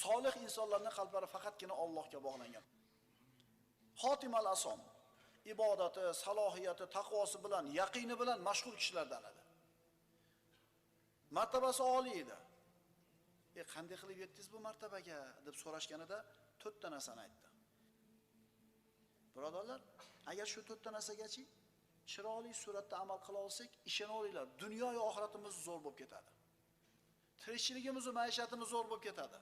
Solih insonlarning qalblari faqatgina Allohga bog'langan. Xotim al-Asom ibodati, salohiyati, taqvosi bilan, yaqini bilan mashhur kishilardan edi. Martabasi oliy edi. Qanday qilib yetdingiz bu martabaga deb so'rashganida to'rtta narsani aytdi. Birodarlar, agar shu to'rtta narsagachi chiroyli suratda amal qila olsak, ishonaveringlar, dunyo va oxiratimiz zo'r bo'lib ketadi. Tirikchiligimiz va maishatimiz zo'r bo'lib ketadi.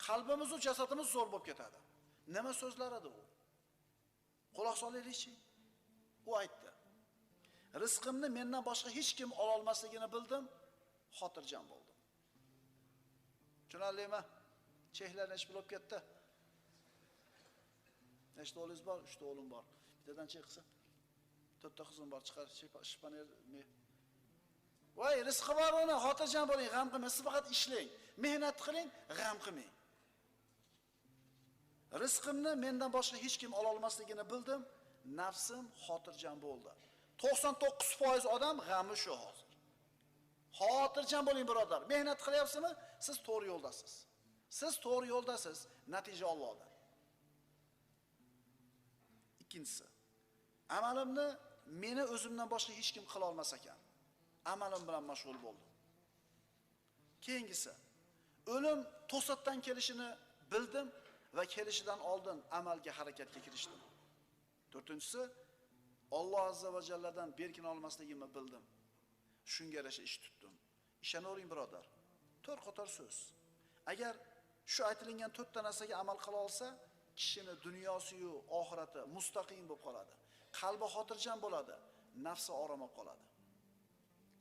Qalbimiz va jasadimiz zo'r bo'lib ketadi. Nima so'zlar edi u? Quloq solaylikchi. U aytdi: Rizqimni mendan boshqa hech kim ola olmasligini bildim, xotirjam bo'ldim. Tushunarlimi? Chehlar nech bo'lib ketdi? Nechta o'g'lingiz bor? 3 ta o'g'lim bor. Bittadan chek qilsa, 4 ta qizim bor, chiqar, shpaner. Voy, rizqi bor uni, xotirjam bo'ling, g'am qilmang. Siz faqat ishlang, mehnat qiling, g'am qilmang. Rizqimni mendan boshqa hech kim ola olmasligini bildim, nafsim xotirjam bo'ldi. 99% odam g'ami shu hozir. Xotirjam bo'ling birodar. Mehnat qilyapsizmi? Siz to'g'ri yo'ldasiz. Siz to'g'ri yo'ldasiz, natija Allohdan. Ikkinchisi, amalimni meni o'zimdan boshqa hech kim qila olmas ekan. Amalim bilan mashg'ul bo'ldim. Keyingisi, o'lim to'satdan kelishini bildim va kelishidan oldin amalga, harakatga kirishdim. To'rtinchisi, Alloh azza va jalladan berkina olmasligimni bildim. Shunga yarasha ish tutdim. Ishonavering birodar. To'rt qator so'z. Agar shu aytilingan to'rtta narsaga amal qila olsa, kishini dunyosi-yu oxirati mustaqim bo'lib qoladi. Qalbi xotirjam bo'ladi, nafsi orom olib qoladi.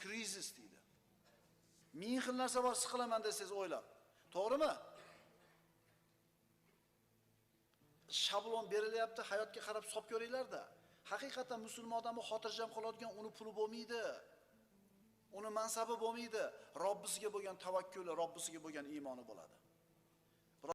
Krizis deydi. Ming xil narsa bor, siqilaman desangiz o'ylab. To'g'rimi? Shablon berilyapti, hayotga qarab hisob ko'ringlar-da. Haqiqatan musulmon odamni xotirjam qiladigan uni puli bo'lmaydi. Uni mansabi bo'lmaydi. Robbisiga bo'lgan tavakkuli, Robbisiga bo'lgan iymoni bo'ladi.